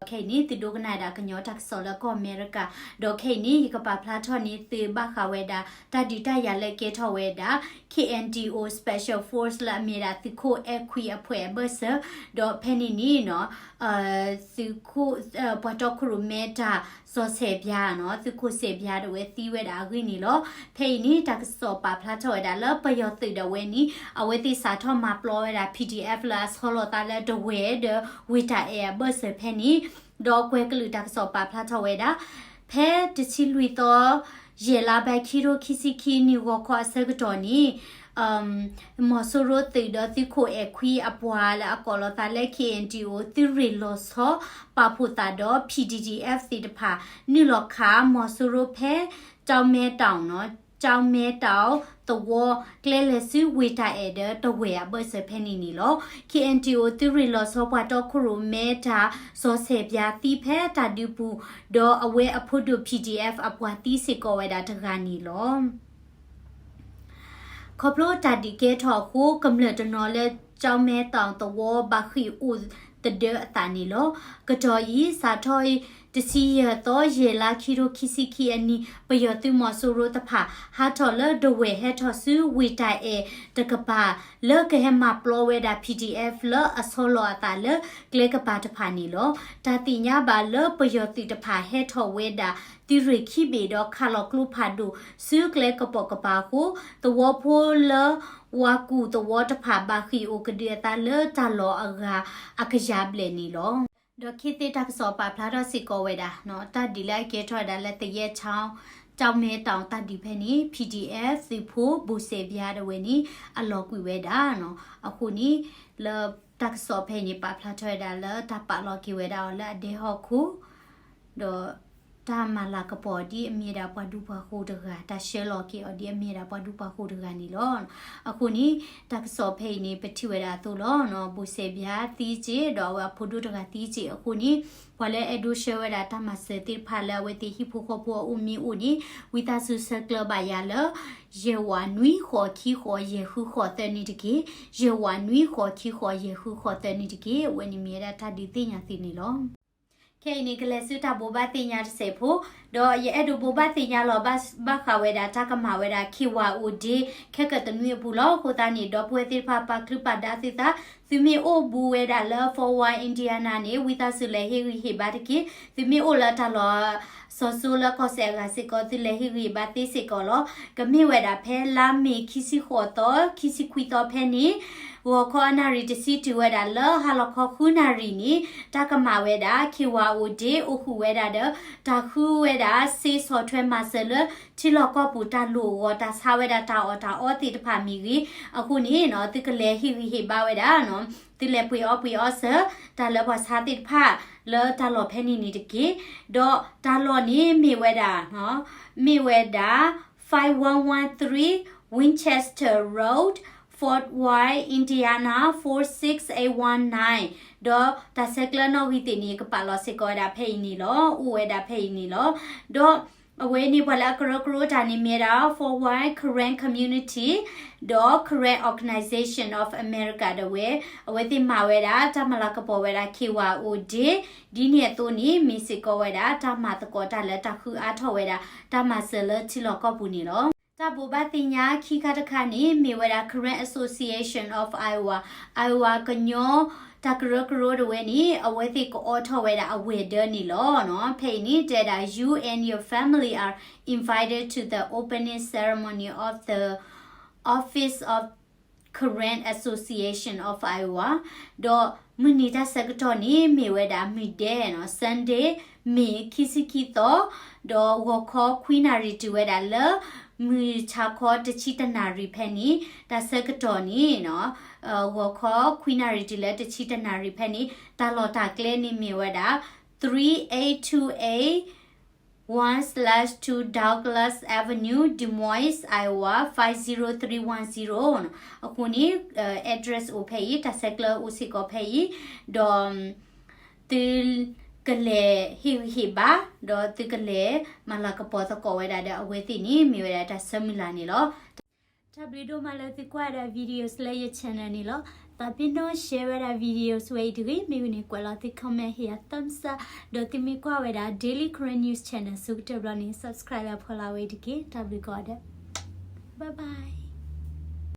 ခဲအံၤန့ၣ် သုဒိကနၣ်ဝဲဒၣ်ကညီတၢ်ကစီၣ်လၢကီၢ်အမဲရကၤ, ဒီးခဲအံၤန့ၣ် ယကပာ်ဖျါထီၣ်န့ၢ်သုဘၣ်ဃးဝဲဒၣ် တၢ်ဒုးတၢ်ယၤလၢအကဲထီၣ်ဝဲဒၣ် K N D O Special Force လၢအမ့ၢ်ဝဲဒၣ်သုးခိၣ်အဲၣ်ခွံအဖှဲးအဘၢၣ်စၢၤ, ဒီးဖဲန့ၣ်န့ၣ်နီၤ သုးခိၣ် ပှၤတီခိၣ်ရိၣ်မဲတၢ် စီၤစဲးဘျါနီၤ, သုးခိၣ်စဲးဘျါဒၣ်ဝဲသံဝဲဒၣ်အဂ့ၢ်န့ၣ်လီၤ. ဖဲအံၤန့ၣ် တၢ်ကစီၣ်ပာ်ဖျါထီၣ်ဝဲဒၣ်လၢပယီၤသုးဒၣ်ဝဲန့ၣ် အဝဲသ့ၣ်စးထီၣ်မၤပျီဝဲဒၣ် P D F လၢအဆီလီၤသးလၢဒဝဲၢ်ဒီးဝ့ၢ်တၢ်အဲၣ်အဘၢၣ်စၢၤဖဲန့ၣ်, ဒီးကွဲၤကလုာ်တၢ်ကစီၣ်ပာ်ဖျါထီၣ်ဝဲဒၣ် ဖဲတဆံလွံၢ်သီ ယဲၢ်လါဘၢၣ် ခံထိခံဆံခံနံၣ် ဂီၤခီအဆၢကတီၢ်န့ၣ် မီၤစိရိၤသုးဒီးသုးခိၣ်အဲၣ်ခွံအပှၤလၢအကိးလီၤသးလၢ K N D O သုးရ့ၣ်လီၤဆီ ပာ်ဖှိၣ်သးဒီး P D F သ့ၣ်တဖၣ် နုာ်လီၤခးမီၤစိရိၤဖဲ ကၠီမဲတီၤနီၤ, ကၠီမဲတီၤ သဝီ ကျဲလဲၤဆူဝ့ၢ်တၢ်အဲၣ်ဒီးဒဝဲၢ်အဘၢၣ်စၢၤဖဲန့ၣ်န့ၣ်လီၤ. K N D O သုးရ့ၣ်လီၤဆီပှၤတီခိၣ်ရိၣ်မဲတၢ် စီၤစဲးဘျါသံဖဲတၢ်ဒုးပူၤ, ဒီးအဝဲအဖိဒိၣ် P D F အပှၤသံစ့ၢ်ကီးဝဲဒၣ်တဂၤန့ၣ်လီၤ. ခီဖျိတၢ်ဒုးကဲထီၣ်အဃိ ကမျၢၢ်တနီၤလၢကၠီမဲတီၤသဝီဘၣ်ဃ့ၢ်အိၣ်သဒၢအသးန့ၣ်လီၤ. ကတီၢ်အံၤ စးထီၣ်တဆံယဲၢ်သီ ယဲၢ်လါ ခံထိခံဆံခံအနံၤ ပယီၤသုးမီၤစိရိၤတဖၣ် ဟးထီၣ်လၢဒဝဲၢ်ဟဲထီၣ်ဆူဝ့ၢ်တၢ်အဲၣ်တကပၤ လၢကဟဲမၤပျီဝဲဒၣ် P D F လၢအဆီလီၤအသးလၢကျဲကပၤတဖၣ်န့ၣ်လီၤ. တၢ်သ့ၣ်ညါဘၣ်လၢပယီၤသုးတဖၣ်ဟဲထီၣ်ဝဲဒၣ် သုးရ့ၣ်ခံဘ့ၣ်ဒီးခးလီၤကျိဖးဒိၣ်ဆူကျဲကပိာ်ကပၤအဃိ သဝီဖိလၢ ဝၤကူၣ်သဝီတဖၣ်ဘၣ်ဃ့ၢ်အိၣ်ကဒုအသးလၢတၢ်လီၢ်အဂၤအကယၤဘျဲၣ်န့ၣ်လီၤ. ဒီးခံသ့ၣ်တၢ်ကစီၣ်ပာ်ဖျါထီၣ်စ့ၢ်ကီးဝဲဒၣ် တၢ်ဒုးလၢအကဲထီၣ်ဝဲဒၣ်လၢသယဲၢ်ချီ ကၠီမဲတီၤတၢ်ဒုးဖဲန့ၣ် P D F သုးဖိဘိၣ်စဲးဘျါဒၣ်ဝဲန့ၣ် အလီၤကွံာ်ဝဲဒၣ်နီၤ. အဃိန့ၣ် လၢတၢ်ကစီၣ်ဖဲအံၤန့ၣ် ပာ်ဖျါထီၣ်ဝဲဒၣ်လၢတၢ်ပာ်လီၤက့ၤဝဲဒၣ်အီၤလၢအဒဲဟီၣ်ခိၣ် ဒီးတၢ်မၤလၤကပီၤဒ်အမ့ၢ်ဒၣ်ပှၤဒူပှၤဃိၤတဂၤ, တၢ်ဆှၢလီၤက့ၤအီၤဒ်အမ့ၢ်ဒၣ်ပှၤဒူပှၤဃိၤတဂၤန့ၣ်လီၤ. အဃိန့ၣ် တၢ်ကစီၣ်ဖဲအံၤန့ၣ် ပထံၣ်ဝဲဒၣ်အသိးလီၤ. ဘိၣ်စဲးဘျါသံက့ၤ ဒီးအဝဲအဖိဒိၣ်တဂၤသံက့ၤအဃိန့ၣ် ပှၤလၢအဲၣ်ဒိးဆှၢဝဲဒၣ်တၢ်မၤစၢၤသ့ၣ်တဖၣ်လၢအဝဲသ့ၣ်ဟံၣ်ဖိဃီဖိအအိၣ်မ့ၢ်အိၣ်န့ၣ် ဝံသးစူၤဆဲးကျၢဘၣ်ယၤလၢ ယဲၢ်ဝးနွံဃိးခံဃိးယဲၢ်ဃုဃိးသၢန့ၣ်တက့ၢ်. ယဲၢ်ဝးနွံဃိးခံဃိးယဲၢ်ဃုဃိးသၢန့ၣ်တက့ၢ်. အဝဲန့ၣ်မ့ၢ်ဝဲဒၣ်တၢ်ဒုးသ့ၣ်ညါသုန့ၣ်လီၤ. ခဲအံၤန့ၣ် ကလဲၤဆူတၢ်ဘိးဘၣ်သ့ၣ်ညါတစဲးဖိ, ဒီးယအဲၣ်ဒိးဘိးဘၣ်သ့ၣ်ညါလီၤဘၣ်ဃးဝဲဒၣ်တၢ်ကမၣ်ဝဲဒၣ် K Y O Day ခဲကတနွံအပူၤလီၤ. အဃိသတးန့ၣ် ဒီပုၢ်ဝဲၢ်သ့ၣ်တဖၣ်ပာ်ချုးပာ်ဒါသုသး, သုမ့ၢ်အိၣ်ဘူးဝဲဒၣ်လၢ Fort Wayne Indiana န့ၣ် ဝံသးစူၤလဲၤဟ့ၣ်ဂံၢ်ဟ့ၣ်ဘါတက့ၢ်. သုမ့ၢ်အိၣ်လၢတၢ်လီၢ်စီၤစိလၢကီၢ်စဲၣ်အဂၤစ့ၢ်ကီး သုလဲၤဟ့ၣ်ဂံၢ်ဟ့ၣ်ဘါသ့စ့ၢ်ကီးလီၤ. ကမ့ၢ်ဝဲဒၣ်ဖဲလါမ့ၤခံဆံဃိးသီ ခံဆံခွံသီဖဲန့ၣ် ဂီၤခီအနၣ်ရံၣ်တဆံတုၤဝဲဒၣ်လၢဟါလီၤခီဃုနၣ်ရံၣ်န့ၣ် တၢ်ကမၣ်ဝဲဒၣ် K Y O Day အိၣ်ဃုာ်ဝဲဒၣ်ဒီး တၢ်ဃုဝဲဒၣ်စ့ဆီၣ်ထွဲမၤစၢၤလၢထံလီၢ်ကီၢ်ပူၤတၢ်လိၣ်အဂီၢ် တၢ်ဆါဝဲဒၣ်တၢ်အီၣ်တၢ်အီသ့ၣ်တဖၣ်မ့ၢ်ဂ့ၤ, အဃိန့ၣ် သုကလဲၤဟ့ၣ်ဂံၢ်ဟ့ၣ်ဘါဝဲဒၣ် သုလဲၤပှ့ၤအီပှ့ၤအီစၢၤ တၢ်လၢပှၤဆါသ့ၣ်တဖၣ် လၢတၢ်လီၢ်ဖဲန့ၣ်န့ၣ်တက့ၢ်. ဒီးတၢ်လီၢ်န့ၣ်မ့ၢ်ဝဲဒၣ် မ့ၢ်ဝဲဒၣ် five one one three Winchester Road, Fort Wayne, Indiana four six eight one nine. ဒီးတၢ်ဆဲးကျၢနီၣ်ဂံၢ်သ့ၣ်န့ၣ် ကပာ်လီၤစ့ၢ်ကီးဝဲဒၣ်ဖဲအံၤန့ၣ်လီၤ. အိၣ်ဝဲဒၣ်ဖဲအံၤန့ၣ်လီၤ. ဒီးအဝဲန့ၣ်ပှၤလၢအကရၢကရိတၢ်န့ၣ်မ့ၢ်ဝဲဒၣ် Fort Wayne Karen Community ဒီး Karen Organization of America ဒၣ်ဝဲ, အဝဲသ့ၣ်မၤဝဲဒၣ် တၢ်မၤလၤကပီၤဝဲဒၣ် K Y O Day ဒ်န့ၣ်အသိးန့ၣ် မ့ၢ်စ့ၢ်ကီးဝဲဒၣ် တၢ်မၤသကိးတၢ်လၢတၢ်ဃုအါထီၣ်ဝဲဒၣ် တၢ်မၤစၢၤလၢထံလီၢ်ကီၢ်ပူၤန့ၣ်လီၤ. တၢ်ဘိးဘၣ်သ့ၣ်ညါခံခါတခါန့ၣ် မ့ၢ်ဝဲဒၣ် Karen Association of Iowa, Iowa ကညီတၢ်ကရၢကရိဒၣ်ဝဲန့ၣ် အဝဲသ့ၣ်ကအိးထီၣ်ဝဲဒၣ်အဝဲၢ်ဒၢန့ၣ်လီၤ. ဖဲအံၤန့ၣ် တဲဒၣ် You and your family are invited to the opening ceremony of the Office of Karen Association of Iowa, ဒီးမုၢ်နံၤတၢ်ဆၢကတီၢ်န့ၣ် မ့ၢ်ဝဲဒၣ်မုၢ်ဒဲးနီၤ Sunday, မ့ၤခံဆံခံသီ, ဒီးဂီၤခီခွံနၣ်ရံၣ်တုၤဝဲဒၣ်လၢ မုၢ်ဆါခီတဆံတနၣ်ရံၣ်ဖဲန့ၣ်, တၢ်ဆၢကတီၢ်န့ၣ် ဂီၤခီခွံနၣ်ရံၣ်တုၤလၢတဆံတနၣ်ရံၣ်ဖဲန့ၣ် တၢ်လီၢ်တၢ်ကျဲန့ၣ်မ့ၢ်ဝဲဒၣ် three eight two eight one slash two Douglas Avenue, Des Moines, Iowa five zero three one zero. အဃိန့ၣ် address အိၣ်ဖဲအံၤ, တၢ်ဆဲးကျၢအိၣ်စ့ၢ်ကီးဖဲအံၤ, ဒီး သုကလဲၤဟ့ၣ်ဂံၢ်ဟ့ၣ်ဘါ, ဒီးသုကလဲၤမၤလၤကပီၤသကိးဝဲဒၣ်ဒီး အဝဲသ့ၣ်န့ၣ် မ့ၢ်ဝဲဒၣ်တၢ်ဆၢမုၢ်လၢ်န့ၣ်လီၤ. တၢ်ဘျုးဒိၣ်မးလၢသုကွၢ်ဒၣ် videos လၢယ channel န့ၣ်လီၤ. သးပ့ၤနီၣ် share ဝဲဒၣ် videos ဝဲအံၤတဂ့ၤ, မ့ၢ်ဝံၤန့ၣ် ကွဲးလီၤသု comment ဟ့ၣ်ယၤ thumbs up, ဒီးသုမ့ၢ်ကွၢ်ဝဲဒၣ် Daily Karen News Channel အဆိကတၢၢ်ဘျီန့ၣ် subscribe လၢဖီလာ်ဝဲအံၤတက့ၢ်. တၢ်ဘျုးကိးဂၤဒဲး, bye bye.